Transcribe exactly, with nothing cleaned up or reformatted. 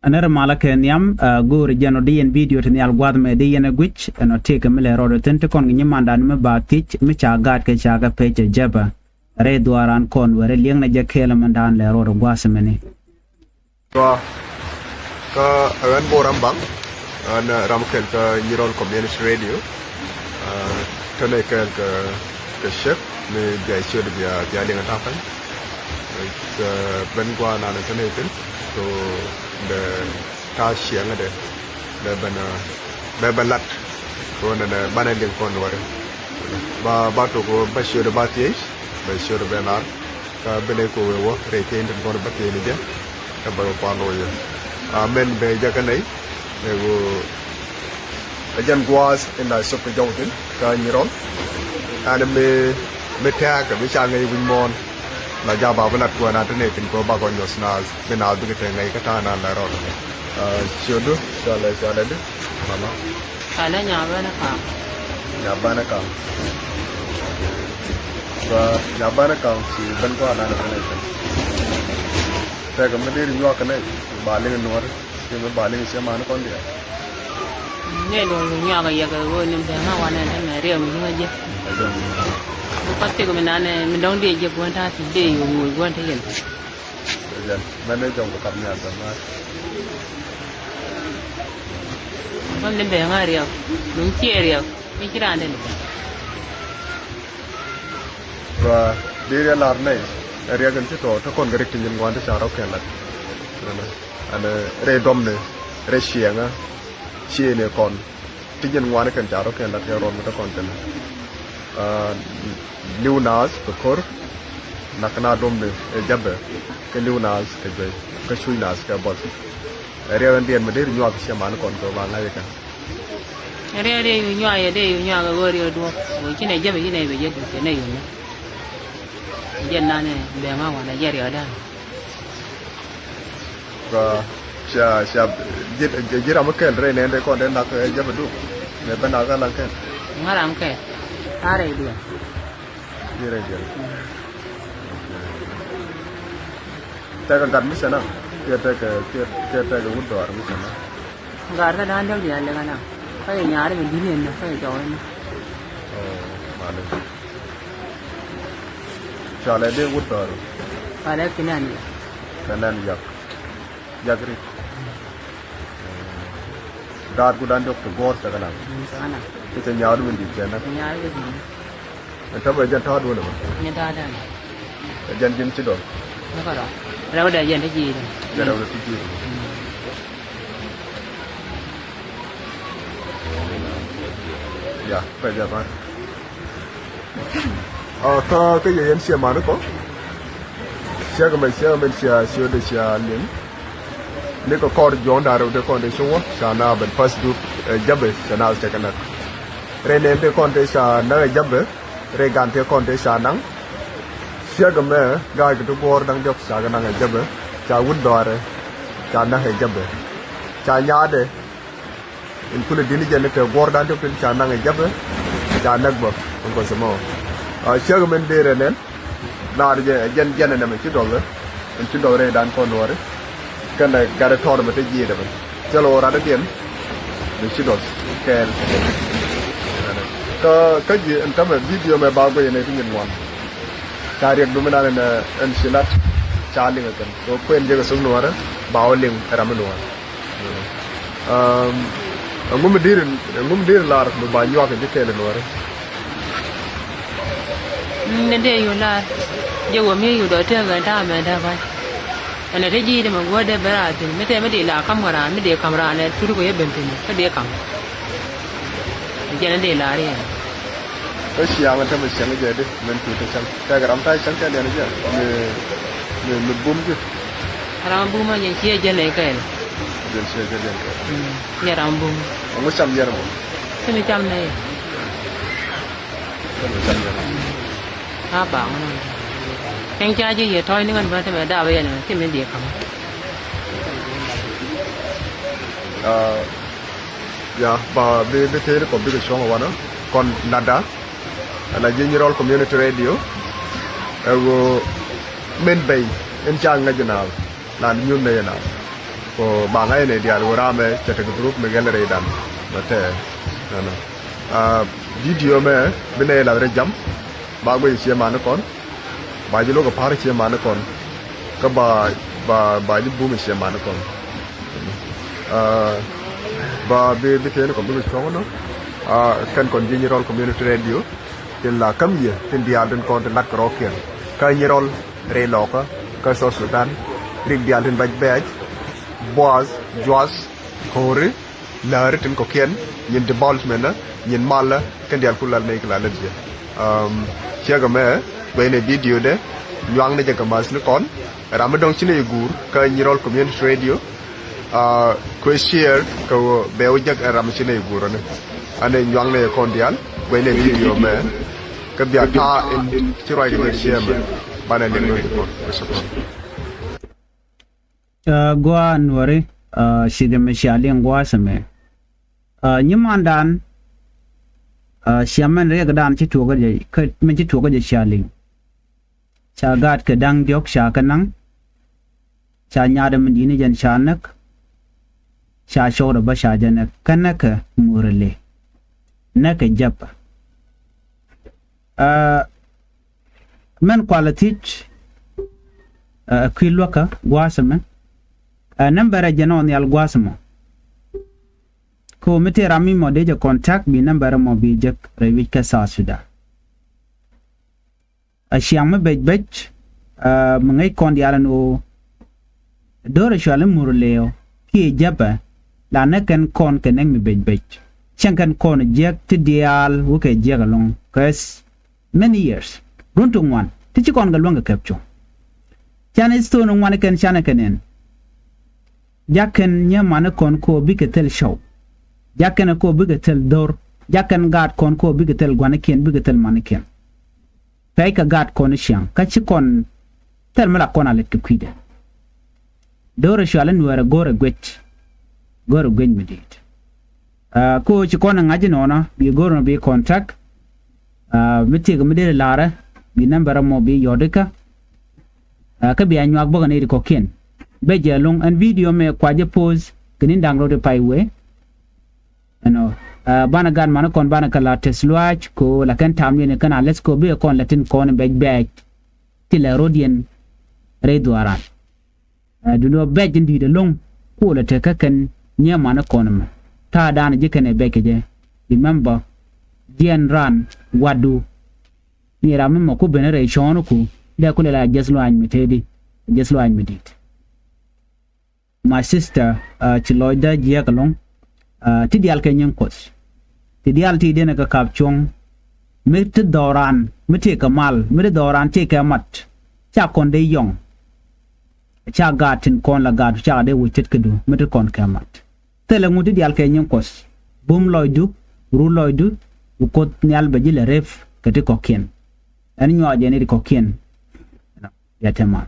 Ɛn ɛ ri malä kɛ nhiam, ɛ, go̱o̱ri jɛn ɔ di yɛn bidio ti nhial gua̱th mɛ di yɛn ɛ guic, ɛn ɔ tëëkɛ mi lɛ rɔɔdɛ thi̱n ti kɔn kɛ nyi mandan mi ba thiec, mi ca gaat kɛ ca kɛ pec ɛ jɛpɛ. Rɛy dhuaaran kɔn wɛrɛ liɛŋnɛ jɛ kɛɛl ɛ mandan lɛ rɔɔdɛ gua̱th mɛni. Kä ɛ ɣän Bor Ambaŋ, ɣän, ɛ, ram kɛl kä Nyirol Community Radio. Ɛ, tɛnɛ kɛl kɛ, kɛ cek mi bia ciöt bia, bia liŋ ɛ ta̱pa̱ny. Ɛ, ben gua̱a̱r nanɛ tɛnɛ thi̱n, so bɛ ta̱a̱ ciɛŋädɛ bɛ ben, ɛ, bɛ ben lat. Kɛ ɣöö nɛnɛ banɛ liŋ kɔn wärä. Ba, ba tok ba ciöt ba thiec, ba ciöt bɛ lar. Kä bi nɛy kɛ wee wä rɛy kɛ in tin kɔn bä thiec ni jɛ. Kä bä kɛ kuan rɔ yɛ. Amen bɛ jɛ kä nɛy. Ɛ ɣöö ɛ jɛn gua̱a̱th in la sop kɛ jɔw thin kä Nyirol. Ɛn mi, mi tɛ̈ɛ̈kɛ mi ca ŋäc wi̱c muɔ̱ɔ̱n. La ja̱ ba bi lat kuɛn an te nɛy tin kɛ wä bakɔ nyuɔ̱th naath. Bi naath bikɛ te ŋäc kä ta̱a̱ naan la rɔɔdɛ. Ɛ, ciötdu, cɔalɛ, cɔalɛ di, mama. Cɔalɛ Nyabanɛ Kaŋ. Nyabanɛ Kaŋ. Ba Nyabanɛ Kaŋ ci ben kɔn anɛ kɛnɛ kɛn. Tɛkɛ mi deri nyuak kɛnɛ ba liŋ nuɔri. Ci mi ba liŋ ciɛ mani kɔn diɛ. Nɛ duɔl ru nyuak a yɛkɛ ɣöö ni bɛŋa wanɛ ni mɛ riɛk mi jiŋa jɛ. Ɛjɔ. Mi kɔt thik mi nanɛ mi dɔŋ diɛ jɛ guɔn ta̱a̱ ti dee yo̱o̱ ŋuɔ̱c guɔn ti yɛn. Jɛn mɛn ni jɔŋ kɛ kap nhial bɛ ŋa̱a̱t. Bäm ni bɛ ŋa̱a̱t riɛk. Duŋ ciɛ riɛk. Mi ci raan te ni. Ba di riɛ lar nɛy ɛ riɛk in ci tɔɔ te kɔn kɛ rik ti nyin ŋuan ti ca rɔ kɛn lat. Ɛn rɛy dɔmni rɛy ciɛŋä ciëëni kɔn. Ti jɛn ŋuani kɛn ca rɔ kɛn lat kɛ rɔɔd mi te kɔn tɛn. Aa, li̱w naath kɛ ko̱r, nak na dom ni ɛ jabɛ, kɛ li̱w naath kɛ juey, kɛ cuc naath kɛ bɔth. Ɛ riɛk ɛn diɛn mi deri nyuak ciɛ mani kɔn kɛ ba ŋa̱c kɛn. Ɛ riɛk dee yu nyuak yɛ dee yu nyuak kɛ ɣöö riɛk duɔ̱k. Ɣöö ci nɛ jabɛ ci nɛ bɛ jɛ duɔ̱k kɛ nɛ yu ni. Jɛn nanɛ bɛ ŋa̱ wanɛ jɛ riɛk dan. Kä ca, ca, ji̱, ji̱, ji̱ ram mi kɛl rɛy nɛn rɛy kɔn dee nak, eh, jabɛ duk. Mɛ bɛ nak kä laŋ kɛl. Ŋa̱ ram kɛl. Ta̱a̱ rɛy diɛn. Ji̱ rɛy diɛn. Tɛkɛ gat mi cɛ naŋ. Kiɛ tɛkɛ, kiɛ, kiɛ tɛkɛ wut dɔɔr mi cɛ naŋ. Gat kä da̱a̱n däk diaal lɛ kä naŋ. Kä yɛ nyaari mi di̱t ni ɛn nä, kä yɛ jɔk ɛn nä. Oh, malɛ. Cɔalɛ dee wut dɔɔr. Cɔalɛ Kinan Yak. Kinan Yak. Yak rik. Gaat ku dan diɔk ti guɔ̱ɔ̱r cɛ kɛ naŋ. Mm, cɛ kɛ naŋ. Ti cɛ nyaar mi di̱t cɛ naŋ. Cɛ nyaar mi di̱t. Ɛn tämɛ jɛn ta̱a̱ duɔ̱n ɛmɛ. Ni ta̱a̱ dan. Ɛ jɛn ji̱n ci dɔl. Ni kɔrɔ. Rɛw dɛ jɛn ti ji̱. Jɛn rɛw dɛ ti ji̱. Mm. Ya, pɛ jɛ ban. Aa, kä, kä yɛ yɛn ciɛ mani kɔ. Ciɛ kɛ mɛ, ciɛ kɛ mɛ, ciɛ, ciɛ dee ciɛ liŋ. Ni kɛ kɔr juɔ̱ŋ da̱rɛ wä dee kɔn dee ci wä ca na ben pa̱th duk, eh, jabɛ ca na cɛ kɛ nak. Rɛy nɛn dee kɔn dee ca nak ɛ jabɛ. Rɛy gan dee kɔn dee ca naŋ. Ciɛ kɛ mɛ ga̱a̱c kɛ ti guɔ̱ɔ̱r da̱ŋ diɔ̱k ca kɛ naŋ ɛ jabɛ. Ca wut dɔaarɛ ca nak ɛ jabɛ. Ca nyaadɛ. In kulɛ di̱t ni jɛn ni kɛ guɔ̱rdan ti pil ca naŋ ɛ jabɛ ca näk bä in kɔ cɛ mɔ. Aa, ciek min dee rɛ nɛn lar jɛ jɛn jɛn ɛnɛ mi ci dɔl in ci dɔl rɛydan kɔn nuɔri. Kɛnɛ gat ɛ tɔr mi te ji̱ dɛ mi cɛ lɔ rat ɛ diɛn mi ci dɔl kɛɛl. Kä, kä ji̱ in tämɛ bidio mɛ ba guic ɛnɛ ti nyin ŋuan. Ca riɛk dumi nan ɛn, ɛn ci lat ca liŋ ɛ kɛn kɛ kuɛn jek ɛ thok nuɔrɛ ba wä liŋ ɛ ram mi nuɔrɛ. Ɛŋu mi diri, ɛŋu mi diri lar mi ba nyuak ji̱ kɛɛl nuɔri. Ni dee yu lar jɛ wä mi yu dɔ tëë ɣän ta̱a̱ mɛ dee ba̱ny. Ɛn ɛ te ji̱ dee mɛ guäär dee ben raar thi̱n mi tɛɛ mi dee la kam kɛ raan mi dee kam raan ɛ tut kɛ yɛ ben thi̱n kä dee kam. Jɛn ɛ dee lar yɛn. Kä ciaŋ ɛ tämɛ cäŋ jɛ di mɛn tuut ɛ cäŋ. Tɛkɛ ram ta̱a̱ cäŋ kɛn yɛn jɛ mi, mi, mi bum ji̱. Ram bum a jɛ ciɛ jɛn ɛ kɛɛl. Jɛn ciɛ jɛn ɛ kɛɛl. Mm, yɛ ram bum. Ŋu cam yɛn mɔ. Ci mi cam nɛ yɛ. Cam yɛn. A ba ŋu nɔ. Cɛŋ ca ji̱ yɛ tɔ̱ɔ̱c ni ŋän bä tämɛ dap yɛn ci mi diɛ ka̱m. Aa, ya ba bi, bi tëëri kɔ bikɛ cuɔ̱ŋ ɛ wanɔ kɔn nada. Ala ji̱ Nyirol Community Radio. Ɛ ɣöö min bɛy in ca ŋäc naath lan nyuth nɛy naath. Ɔ, ba ŋa̱c ni diaal ɣöö ram ɛ cɛ tekɛ group mi gɛl rɛydan. Mɛ tɛ, ɛnɔ. Aa, video mɛ bi nɛy lath rɛy jam. Ba guic ciɛ mani kɔn. Ba ji̱ lo̱k ɛ pa̱r ciɛ mani kɔn. Kä ba, ba, ba ji̱ bum ciɛ mani kɔn. Aa, ba bi, bi kɛn kɔn bi kɛ cuɔ̱ŋ nɔ. Aa, kɛn kɔn ji̱ Nyirol Community Radio. Tin la käm yɛ, tin diaal tin kɔn tin lat kɛ rɔɔkiɛn. Kä Nyirol rɛy lɔkä, kä South Sudan, rik diaal tin bɛc bɛɛc, buath, juath, ko̱ri, lääri tin kɔ̱kiɛn, nyin development, nyin malä, kɛn diaal ku lal nɛy kɛ la lät yɛ. Um, ciɛkɛ mɛ, guɛy nɛ video dɛ, nyuaŋ ni jɛ kɛ ma̱th ni kɔn, ram mi dɔ̱ŋ ci nɛy guur, kä Nyirol Community Radio, aa, kuɛ share kɛ ɣöö bɛ wä jek ɛ ram ci nɛy guurä ni. Anɛ nyuaŋ nɛ kɔn diaal, guɛy nɛ video mɛ. Kä bia ta̱a̱ in ci ruac kɛ jek share mɛ. Banɛ liŋ nɔ ti kɔn. Ɛ, shukran. Ɛ, gua̱a̱ nuɔri, ɛ, cikɛ mi cia liŋ gua̱a̱ sɛ mɛ. Ɛ, nyimandan, ɛ, cia mɛn riɛkdan ci tuɔkä jɛ, kä mɛn ci tuɔkä jɛ cia liŋ. Ca gaat kɛ da̱ŋ diɔ̱k ca kɛ naŋ. Ca nyaatdɛ min di̱t ni jɛn ca näk. Ca cɔwdɛ bä ca jɛ näk. Kä näkɛ Murle. Näkɛ Jäpä. Aa, mɛn kualɛ thiec, aa, kui̱ luäkä gua̱a̱th ɛmɛ. Aa, nambɛrɛ jɛn ɔ nhial gua̱a̱th ɛmɔ. Kɛ ɣöö mi tëë ram mi mɔ dee jɛ contact bi nambɛrɛ mɔ bi jek rɛy wi̱c kä South Sudan. A ciaŋ mi bec bec, aa, mi ŋäc kɔn diaal ɛn ɣöö do̱rɛ cual i̱ Murle ɔ kiɛ Jäpä la näk kɛn kɔn kɛ näk mi bec bec. Cäŋ kɛn kɔn jiäk ti diaal wä kɛ jiäk ɛlɔ̱ŋ. Kɛ many years. Run ti ŋuan ti ci kɔn kɛ luäŋ kɛ kɛp cuɔ̱ŋ. Canɛ thon ŋuan kɛn canɛ kɛ nɛn. Jakɛn nyɛ mani kɔn kɛ ɣöö bikɛ thil cɔw. Jakɛn kɛ ɣöö bikɛ thil dho̱r. Jakɛn gaat kɔn kɛ ɣöö bikɛ thil gua̱nikiɛn, bikɛ thil manikiɛn. Pɛc kɛ gaat kɔn ciaŋ kä ci kɔn thil mi la kɔn a lɛt kɛ kui̱dɛ. Do̱rɛ cual i̱ Nuɛɛrɛ go̱rɛ guec. Go̱rɛ guec mi di̱i̱t. Aa, ko ci kɔn ɛ ŋa̱c inɔnɔ bi go̱rɛ nɔ bi contact. Aa, mi thiek mi dee laarä bi nambɛrɛ mɔ bi yɔt ikä. Aa, kä bia nyuak bäkɛ ni ri kɔ̱kiɛn. Bɛ jɛ lo̱ŋ ɛn video mɛ kua jɛ post kɛ ni da̱ŋ rot i̱ pay wee. Ɛnɔ, aa, banɛ gat mani kɔn banɛ kɛ la tɛth luaac ko la kɛn tam ni kɛn a lɛth ko bikɛ kɔn la tin kɔn in bɛc bɛɛc. Ti lɛ rot yɛn rɛy dhuaaran. Aa, duundɛ bɛc in di̱i̱t ɛlɔ̱ŋ kuɔlɛ tekä kɛn nyiee mani kɔn ɛmɛ. Ta̱a̱ daanɛ ji̱ kɛn ɛ bɛc kɛ jɛ. Remember, jiɛn ran watdu. Ni ram mi mɔ ku ben rɛy cɔɔniku dee ku lɛ la jiɛth luaac mi tëëdi. Jiɛth luaac mi di̱i̱t. My sister, aa, ci lɔcdä jiääk ɛlɔ̱ŋ. Aa, ti diaal kɛ nyin Kuɔth. Ti diaal ti denɛ kɛ kap cuɔ̱ŋ. Mi ti dhɔran mi ti kɛ mal mi ti dhɔran ti kɛ mat. Ca kɔn dee yɔŋ. Ca gaat tin kɔn la gaat ca dee wä ce̱tkädu mi ti kɔn kɛ mat. Thilɛ ŋut ti diaal kɛ nyin Kuɔth. Bum lɔcdu, ru lɔcdu, ku Kuoth Nhial bɛ ji̱ lɛ rep kɛ ti kɔ̱kiɛn. Ɛn nyuak jɛ ni ti kɔ̱kiɛn. Ya te mal.